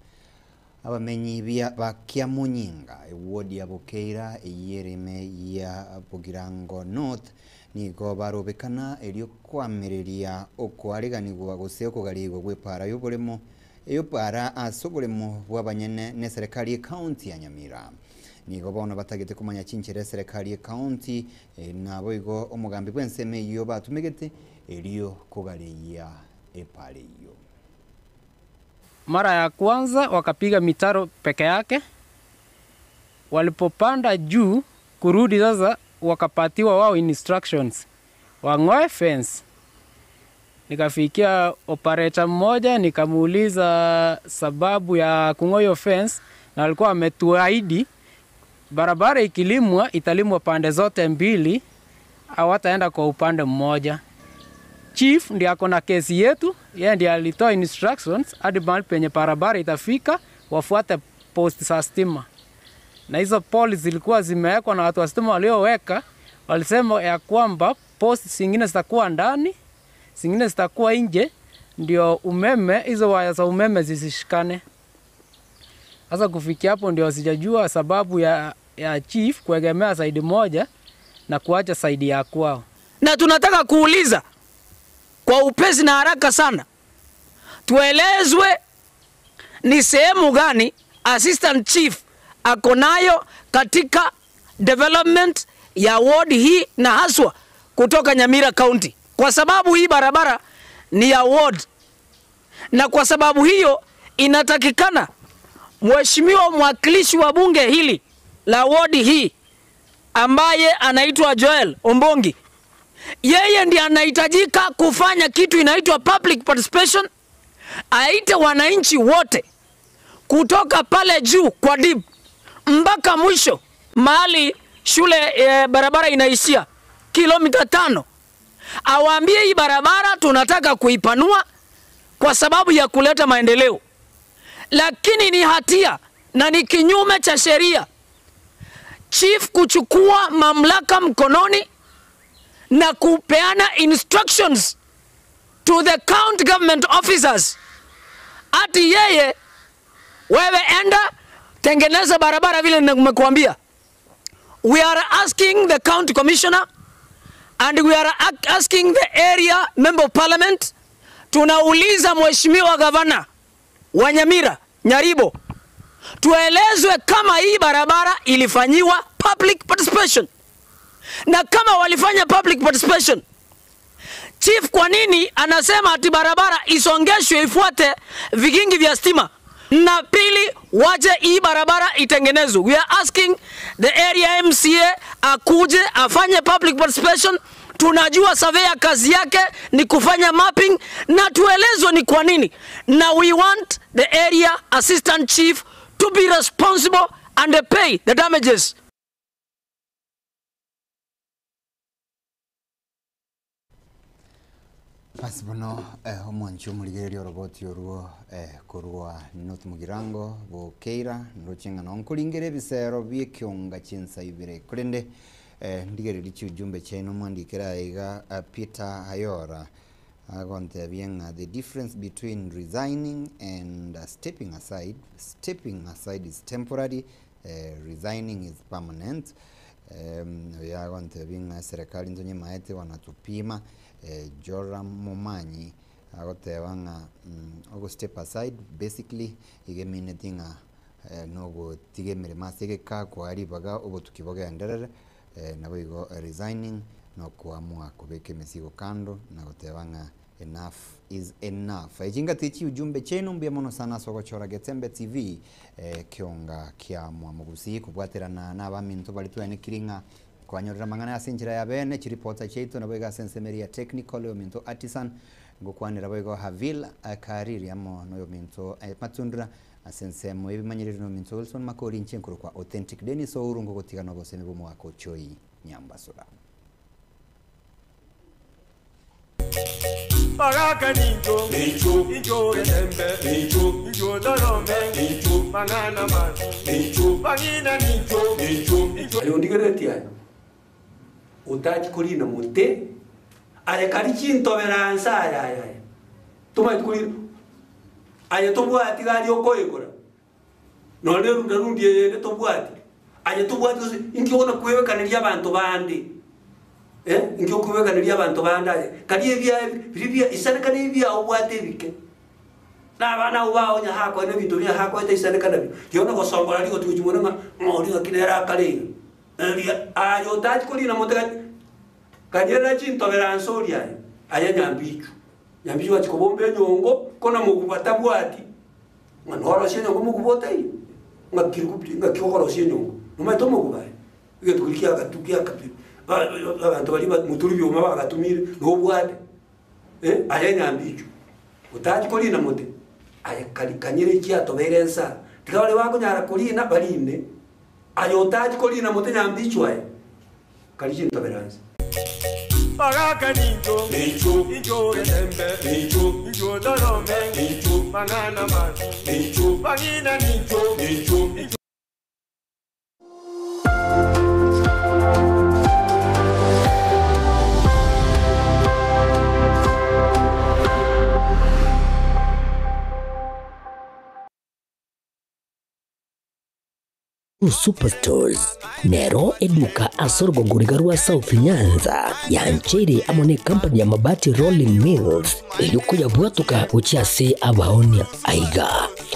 Abamenyi bia ba Kiamunyinga, eward ya Bokeira eyio ere ime ya Bogirango North nigo barobekana erio koamereria okoariganigwa gose okogarigwa gw'epaara y'oboremo ey'opaara ase oboremo bw'abanyene n'eserekari y'ecounty ya Nyamira. Nigo bono batagete komanya chinchera eserekari y'ecounty naboigo omogambi bw'ensemo eyio batumegete erio kogareyia epaara eyio. Mara ya kwanza wakapiga mitaro peke yake, walipopanda juu kurudi sasa wakapatiwa wao instructions wang'oe fence. Nikafikia operator mmoja nikamuuliza sababu ya kung'oa hiyo fence, na alikuwa ametuahidi barabara ikilimwa italimwa pande zote mbili, hawataenda kwa upande mmoja. Chief ndiye ako na kesi yetu, yeye ndiye alitoa instructions hadi mahali penye barabara itafika wafuate post za stima, na hizo poles zilikuwa zimewekwa na watu wa stima walioweka, walisema ya kwamba post zingine zitakuwa ndani, zingine zitakuwa nje, ndio umeme hizo waya za umeme zisishikane. Sasa kufikia hapo ndio sijajua sababu ya chief kuegemea saidi moja na kuacha saidi ya kwao. Na tunataka kuuliza kwa upesi na haraka sana, tuelezwe ni sehemu gani assistant chief ako nayo katika development ya ward hii na haswa kutoka Nyamira County, kwa sababu hii barabara ni ya ward, na kwa sababu hiyo inatakikana mheshimiwa mwakilishi wa bunge hili la ward hii ambaye anaitwa Joel Ombongi, yeye ndiye anahitajika kufanya kitu inaitwa public participation, aite wananchi wote kutoka pale juu kwa dip mpaka mwisho mahali shule e, barabara inaishia kilomita 5, awaambie hii barabara tunataka kuipanua kwa sababu ya kuleta maendeleo, lakini ni hatia na ni kinyume cha sheria chief kuchukua mamlaka mkononi na kupeana instructions to the county government officers ati yeye, wewe enda tengeneza barabara vile nimekuambia. We are asking the county commissioner and we are asking the area member of parliament. Tunauliza mheshimiwa gavana wa Nyamira Nyaribo, tuelezwe kama hii barabara ilifanyiwa public participation, na kama walifanya public participation, chief kwa nini anasema ati barabara isongeshwe ifuate vigingi vya stima? Na pili, waje hii barabara itengenezwe. We are asking the area MCA akuje afanye public participation. Tunajua surveyor kazi yake ni kufanya mapping, na tuelezwe ni kwa nini, na we want the area assistant chief to be responsible and pay the damages. Basi bono omwanchi omorigereria oroboti orwo korwa North Mugirango bokeira nroching'ana nkoringera ebisero bia ekionga chinsa ibere korende ndigereria chiujumbe chiaino mwandikera iga Peter Ayora agontebia ng'a the difference between resigning and stepping aside, stepping aside is temporary, resigning is permanent. Oyo agontebia ng'a serikali ntonyemaete wanatupima. Joram Momanyi agoteba ng'a ogo step aside basically igemineti ng'a nogotiga emeremo ase egeka kwaa ribaga obotuki bogenderere, nabo igo resigning nokoamua kobeka emesigo kando na goteba ng'a enough is enough. Echingati chiujumbe chiaino mbuya mono sana ase ogochora Getembe TV, kionga kia mwamogusi kobwaterana na abaminto baria twaenekiri ng'a kwanyorera amang'ana ase enchera ya bene chiripota chiaito nabo iga ase ensemo eria ya technical oyominto artisan ngokwanera boigo Havil Kariri amo na oyominto Matundura ase ensemo ebimanyereri na oyominto Wilson Makori inche nkorokwa Authentic Dennis Ouru ngogotigana obosemi bwa omogaka Ochoi Nyambasura. Baraka ninjo, ninjo, ninjo getembe, ninjo, ninjo dorome, ninjo, mangana mazi, ninjo, bangina ninjo, ninjo, ninjo. Ayo ndigeretie aye otachi korina mote aye kari chintobera nse aye aye aye tomanyeti korina aye tobwati gari okoigora nonye erunda rundi eye ende tobwati aye tobwati gose inki bono kwebekaneria abanto bande eh, inki okwebekaneria abanto bande aye kari ebia biri bia isaneka na ebiago obwate ebike na abana abwo bao onye hakoe na ebinto bia hakoete isaneka nabio rirorio na gosongora rigotiga gochia mono ng'a ng'a oria ng'aki nere akare iga. Eria aye otachi korina mote gati kanyerera chintobera nse oria aye aye nyambichu nyambichu gachia kobomba enyongo kona moguba tabwati ng'a norosie enyongo moguba otaiyo ng'a kirigupti ng'aki okorosia enyongo nomanyete omoguba aye egento keria kiagatu kiakabi ba abanto baria ba moturi bioma bagatumire nobwate eh aye nyambichu otachi korina mote aye kari kanyere chiatobeire ensa tiga baria bakonyara korina barine. Aye otachi korina mote nyambichwa aye, kari chintobera nse. Baraka ninjo, ninjo, ninjo getembe, ninjo, ninjo dorome, ninjo, mang'ana mazi, ninjo, bang'ina ninjo, ninjo, ninjo. Superstores nero eduka ase orogongo riga rwa South Nyanza yancheire amo na ekampani ya Mabati Rolling Mills erio koyabwatoka gochia ase abaonia. Aiga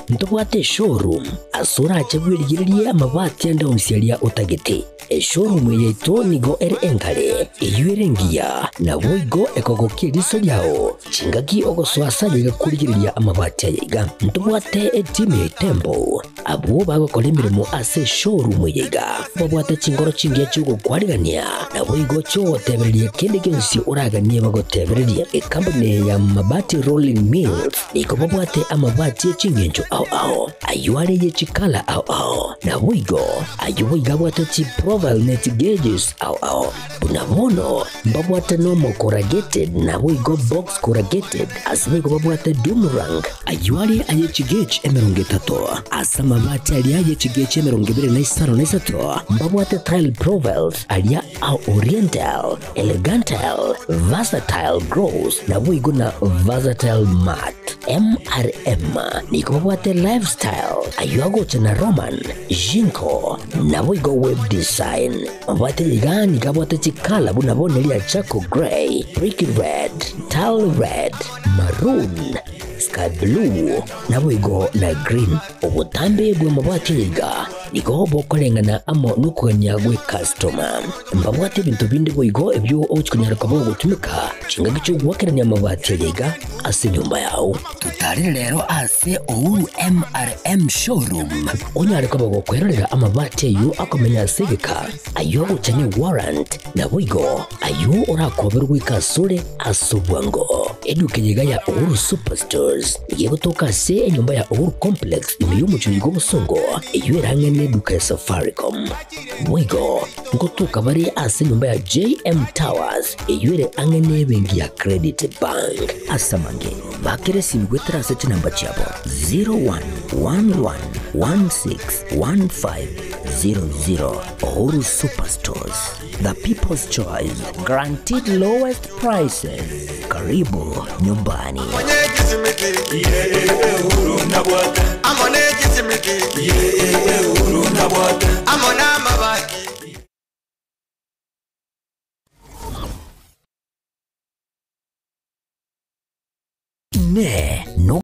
ntobwate eshowroom ase orache bwerigererie amabati ande onsi aria otagete. Eshowroom eye yaito nigo ere enkare, eyio ere engiya, naboigo ekogokia eriso riao chingaki ogosoa ase aye iga korigereria amabati aya iga. Ntobwate etimu ya Itembo Abwo bagokora emeremo ase eshowroom eye iga babwate chinkoro chingiya chi'ogokwarigania, naboigo chi'ogotebereria kende gionsi oraganie bagotebererie. Ekampuni eye ya Mabati Rolling Mills nigo babwate amabati e chingencho ao ao, ayio are ye chikala ao ao, naboigo ayio boigo abwate chiprofile ne chigauges ao ao. Buna bono mbabwate normal corrugated naboigo box corrugated, ase boigo babwate doom rank, Ayio are aye chigechi 30, ase amabati aria aye chigechi 25, mbabwate tile profiles aria a oriental, elegantile, versatile gross, naboigo na versatile matte. MRM nigo babwate lifestyle, ayio agocha na Roman, Jinko, naboigo web design. Mabwate iga nigo abwate chikala buna bono eria charcoal grey, brick red, tile red, maroon, sky blue, naboigo na green. Obotambe bw'amabati aya iga nigo bokoreng'ana amo nokogania gw'ekastoma. Mbabwate ebinto binde boigo ebio ogochia konyara koba ogotumeka chingaki chi'ogoakerania amabati aya iga ase enyomba yao. Totarere rero ase Uhuru MRM Showroom onyare koba gokwerorera amabati ayio akomenya ase egeka, ayio agocha ne warrant, naboigo ayio orakoberwe goika asore ase obwango. Eduka eye iga ya Uhuru Superstores nigo egotoka ase enyomba ya Uhuru Complex ime y'omochie oyo bw'obosongo, eyio ere ang'e neduka ya Safaricom. Boigo ngotoka bare ase enyomba ya JM Towers eyio ere ang'e nebenki ya Credit Bank. Ase amange, bakera esimi goetera ase chinamba chiabo 0111161500. Uhuru Superstores, the people's choice, guaranteed lowest prices. Karibu nyumbani.